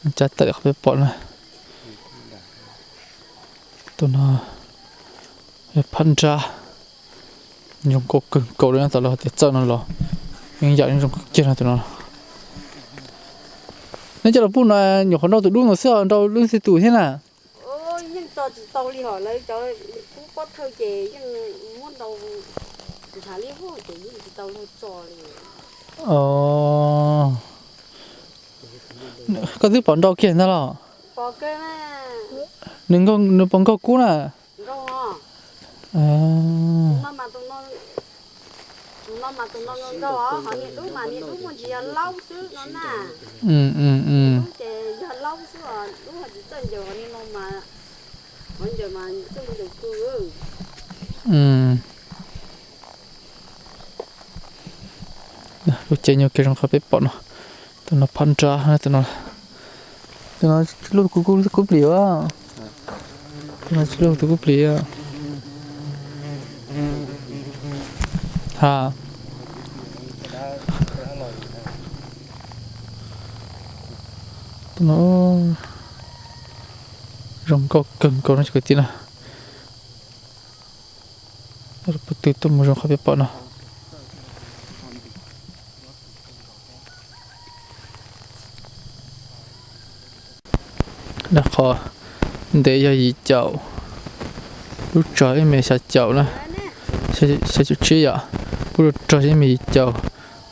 Cab tawm qhov peb pom na. Tus no yog phab nrab, zoo nkauj kawg nkaus li, tam los tias txawj no los yeej yam zoo kawg kiag no tus no. Neb coj los pub no nyuam qhuav nrau tus dub no xwb, nrau lub ntxhi tus thiab na. Yeej tso tsis tau li hos lawv cov kub pob thawj ces yeej muab nrau ntshav liab vog ces yeej tsis tau luag tso li. Koj twb pom nrau kiag ntag los? Nws puas nkaug kub na? Tus no mas tus no nkaug nkaug os, ho niag dub mas niag dub muaj ntsis yog laub xwb no na. Ces yog laub xwb os, dub ho tsis txawj ncaws, ho niag no mas, ho ncaws mas txawj ncaws kawg. Lub cev nyuag kiag zoo qhov peb pom no. Tus no phab nrab, tus no, tus no tsis luaj tus kub plis. Tus no tsis luaj tus kub plis. Ha. Tus no zoo nkauj kawg nkaus no cov kwv tij na. Peb twb tuaj mus zoo qhov peb pom no. Qhov ntev yog yim caum, lub tsawg ib mev xya caum na, xya caum tsib yom, lub tsawg ib mev yim caum,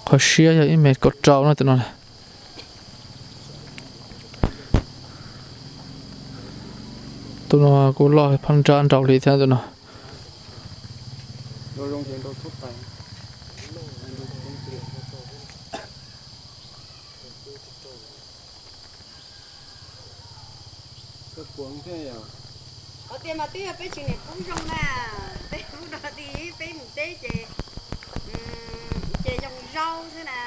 qhov siab yog ib mev kaum rau no tus no. Tus no kuj loj phab nrab nraud li thiab tus no. Qhov tias mas twb yog peb tsev niam pub zoo na, peb pub rau ti peb mus teb ces, ces yoo zaub xwb na,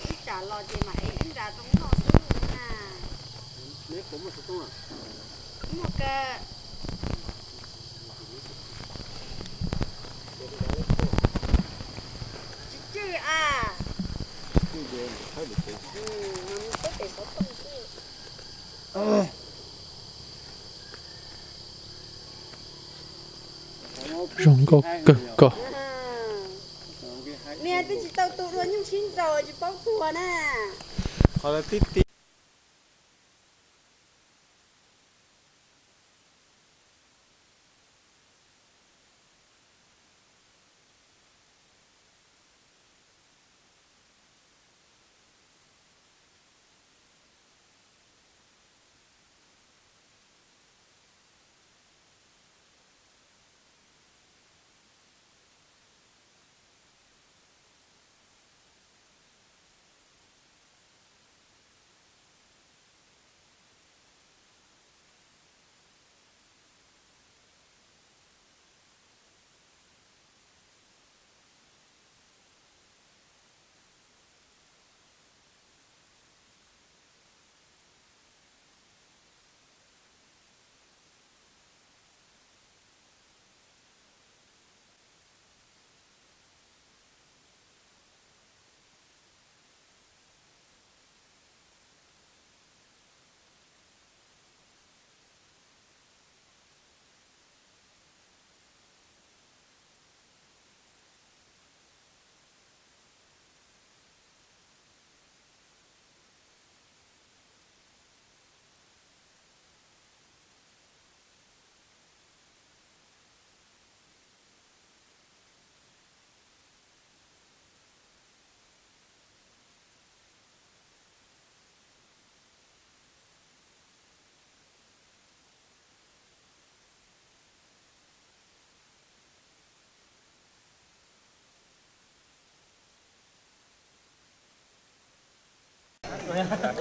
ib tsam los ces mam ev ib nra rau noj xwb na. Muaj kawg. Tsis cwj a. Zoo nkauj kawg nkaus. Niag twb tsis tau tu dua nyuj sib nraus tsis paub txuag na.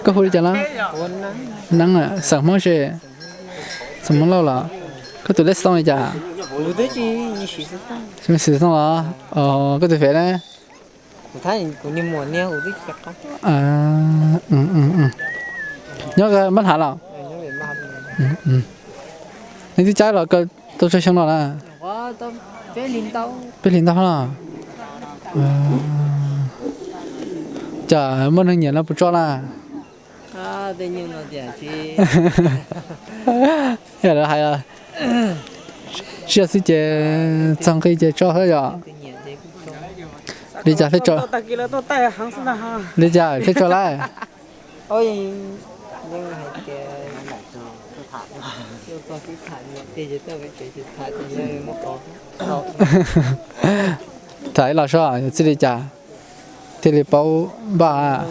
Koj hu li cas na? Neeb, xeem Hmoob tsi? Xeem Hmoob Lauj los? Koj tus lej xoo li cas? Xov tooj los? Koj tus fev ne? Nyob Npab Hav los? Nej twb caib los tau tsawg xyoo no na? Peb hlis ntau los? Cas muaj neeg nyiam no puas tso na? Yog lawv hais, siab xwb ces txog nqi ces tso xwb yom. Li cas thiaj tso, li cas thiaj tso lawm? Tham ib los soj txij li cas thiaj li paub npaj.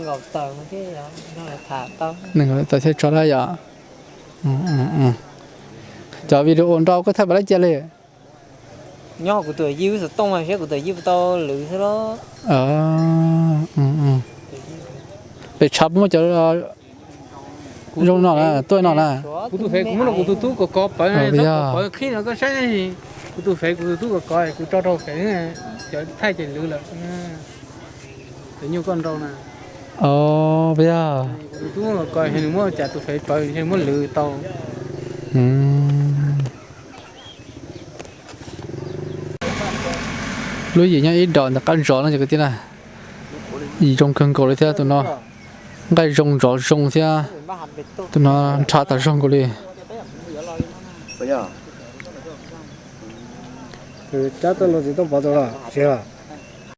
Nees nkaum tawm thiaj tso lawm yom. Cov video nrau koj thaij puas laib cia li? Nyob kuv tus yij xov tooj mas seb kuv tus yij puas tau lwv xwb los. Pem tshav puas muaj cov zoo no na, tuaj no na? Kuv tus fev kuv muab rau kuv tus tub kov kov pawv, qhib no koj saib. Kuv tus fev kuv tus tub kov kov kuv tso rau fev, cov thaij ces lwv lawm. Cov nyuj koj nrau na. Puas yog? Kuv tus tub kov kov nws muab cas tus fev pawv nws muab lwv tau. Lub yim nyob ib dos ntawm qab zos no cov kwv tij na. Zoo kawg nkaus li thiab tus no, nqaij zoo zov zoo thiab. Tus no nrhav tas zog nkaus li. Cab tuaj los tsis tau pov tus los tsis.